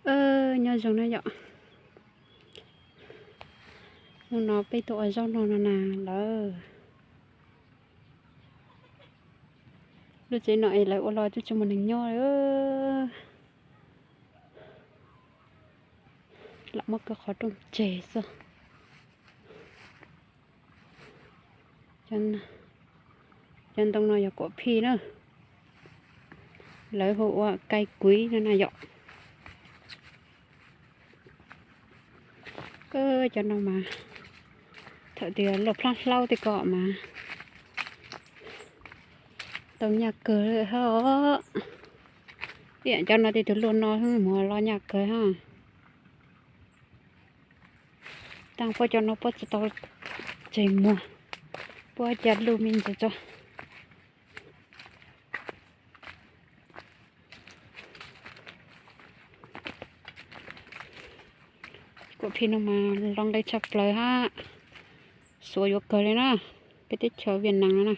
Nyob zoo na yom. Hnub no peb tuaj ua zaub no no na lawm. Lub tsev no es lawv ua los twb tsis muaj neeg nyob li. Lam muab kaw qhov rooj tseg xwb. Cov ntoo no yog kuam phij na, lawv hu ua kai kuiv no na yom. Cov no mas thaum tias luaj plab hlaub tej ko mas tau nyaj kawg hab os. Ib yam cov no tej tug luaj no mus los nyaj kawg hab. Taag puab cov no puab tsi tau tseg muag, puab ca luj me ntsis tso. Kuam phij no mas los nqe tshaj plaws hab, xuav yuav kawg li na, peb teb chaws Viaj Nam no na.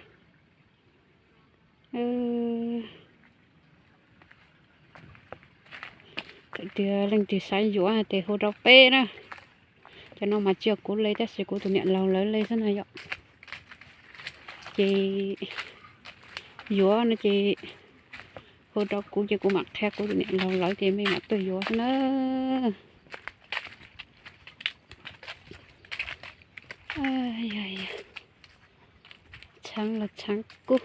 Thaum tias leej twg xav yuav tes hu rau peb na. Cov no mas tsis yog kuv le tab sis kuv tus niam laug lawv le xwb na yom. Ces yuav no ces hu rau kuv ces kuv mam qhia kuv tus niam laug lawv ces mej mam tuaj yuav xwb na. Txheeb los txheeb kub.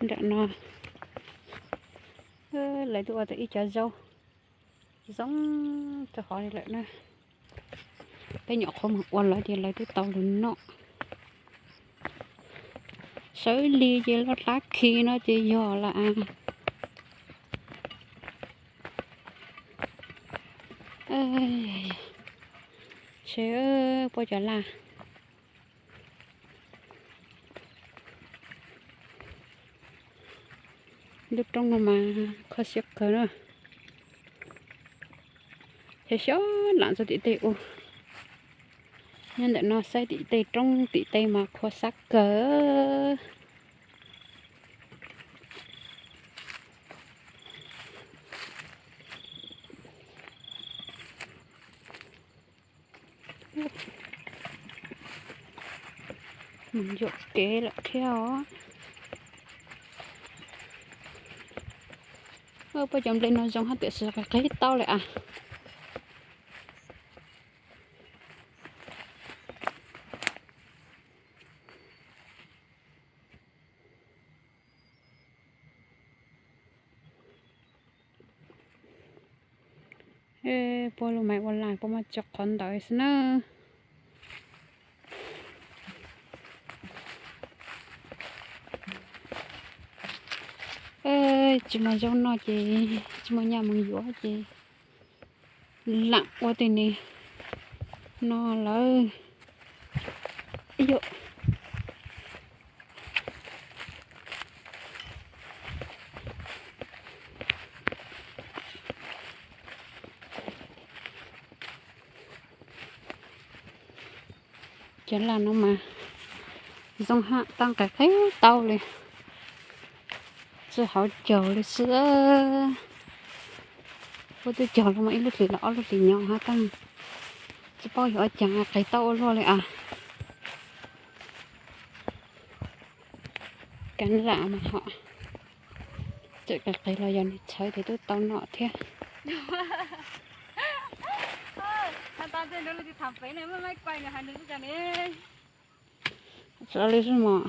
Nram no lawv twb ua tau ib cov zaub zoo rau hov li lawm na. Peb nyuam qhuav mus ua lawv ces lawv twb tau lug noj. Sawv lig ces lub hlab khi no ces yog lawm. Seb puab cov laj. Lub roob no mas kho siab kawg na. Xyov xyov lam txog tim tej ub. Nyob ntawm no saib tim tej roob tim tej mas kho siab kawg. Mus yuam kev lawm thiab os. Puab cov nplej no zoo hab tiam sis qis qis tau lawm as. Puab lub maiv ua laj puab muab tso qhov ntawd xwb na. Tsis muaj zaub noj ces tsis muaj nyaj mus yuav ces lam ua tej ni no lawm. Cov laj no mas zoo hab tab qis qis tau li. Tsi hauv caug li xwb. Puab twb cog los mas ib lub hlis los ob lub hlis nyob hab tab tsi paub yog ua caag qis tau ua luaj li as. Kav lam mas hom tseem qis qis los yog nws txhawv ces twb tau noj thiab. Xav li xwb mog.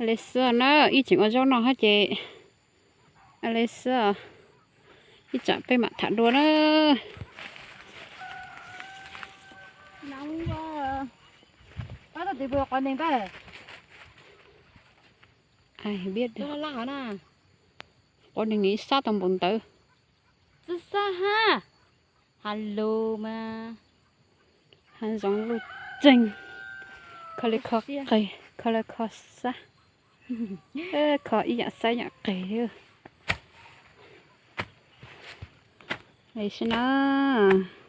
Li xwb na, ib tseem ua zaub noj hab ces li xwb. Ib tsam peb mam tham dua na. Quav neeg ib sab tau npaum ntawd. Tsi sab hab. Hab lug mas hab zoo luj tseeg. Kho li kho qis, kho li kho sab. Kho ib yaam sab yaam qis. Li sib nab.